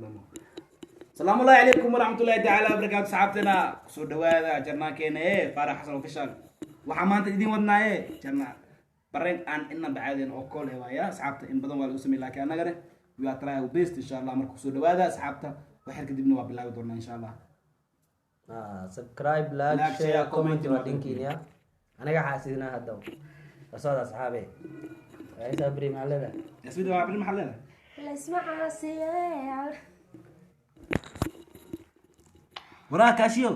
Asalaamu ullahi calaykum waraxmatullahi tacaala wabarakaatu. Saxaabteena kusoo dhawaada jarnaankeena ee Faarax Xasan Official. Waxaa maanta idin wadnaaye jarna bareen aan inaba caadeen oo kool eh waaya. Asxaabta in badan waa lagu sameey, laakiin annagana we are try our best, insha Allah. Marka kusoo dhawaada asxaabta, waxyar kadibna waa bilaabi doonaa, insha Allah. Subscribe, like, like, share, share, comment. Comment. Waa dhankiina, anaga xaasidnaa hadda la socda asxaabe. Ciisa bri maxaa leedahay? Yasmida waa abri, maxaa leedahay? Laysma caasiye. Waraa kaashiyow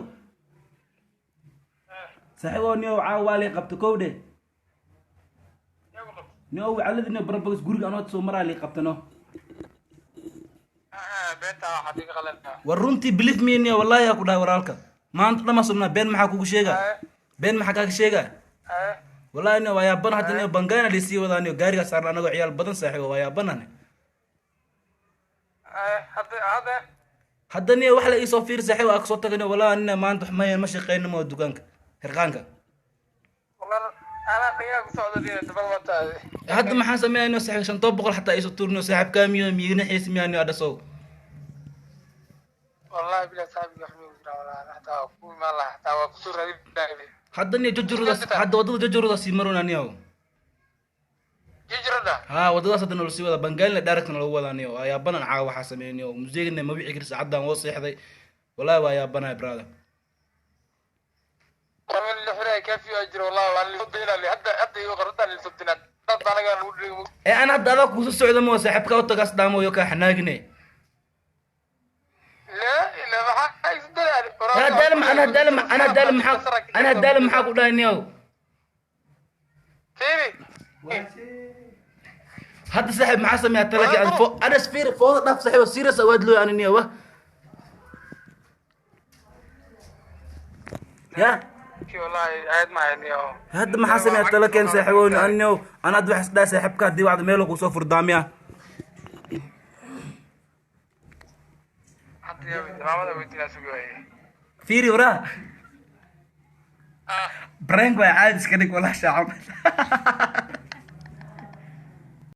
saaxiibow, niyow caawa waa lii qabta kow dheh. Niyow caladina barabagos guriga anoo soo maraa lii qabtano. Beenta waxaad iga qalantaa. War runtii, believe me niyo, wallahi yaa ku dhahay waraalka maanta dhama subnaa. Been maxaa kugu sheega? Been maxaa kaaga sheega? Wallahi niyo waa yaaban hadda niyo, bangayna lisii wadaa niyo, gaarigaa saarna anagoo ciyaal badan. Saaxiibo, waa yaabanane. Hadda hadda. Hadda niyo wax la iisoo fiir saaxiibo, aa kasoo tagay niyo. Wallahi nina maanta wax ma shaqeyno mo dukaanka hirqaanka. Anaa dhagaa ku socda niyo dabal wataade. Hadda maxaan sameeyaa niyo saaxiib? 500 xataa iisoo tuurniyo saaxiibkaa miyo miigna xiis miyaa niyo adhasow. Wallahi bila saaxiibka wax migu jira, wallahi hataa waa ku imaan lahaa, hataa waa kusoo raadin lahaa. Hadda niyo jojorodaas, hadda waddada jojorodaas sii marona niyo. Jijirada. Haa, waddadaas hadda noola sii wadaa, bangaalina direct nalagu wadaa niyo. Waa yaabanan caawa waxaa sameeyay niyo, museegna ma wici kari, saacaddan woo seexday. Wallahi waa yaabanaya brother. Qaban la xiray kafi waa jira, wallahi waa la soo hadda hadda iyo qorada la soo dinaa dad anaga lagu dhigo. Ee ana hadda adaa kuusu socda mo saaxiibkaa u tagaas dhaamoyo kaa xanaagine. La ila maxaa ay soo Ana hadaala maxaa ku dhahay niyow? Tiri. Hadda saaxiib maxaa sameeyaa talaki ad fo adas fiir fooda dhaaf saaxiib, serious awaad loo ani niyow wah ya. Wallahi aad ma hayniyo. Hadda maxaa sameeyaa talakeen saaxiibow ani niyow? Ana hadda waxaa isdhahay saaxiibka haddii wacda meel kusoo furdaamiya. Hadda maamada weydiinaa sugi waaye. Fiiri waraa, prank waa caadi iska dhig walaa shaacab.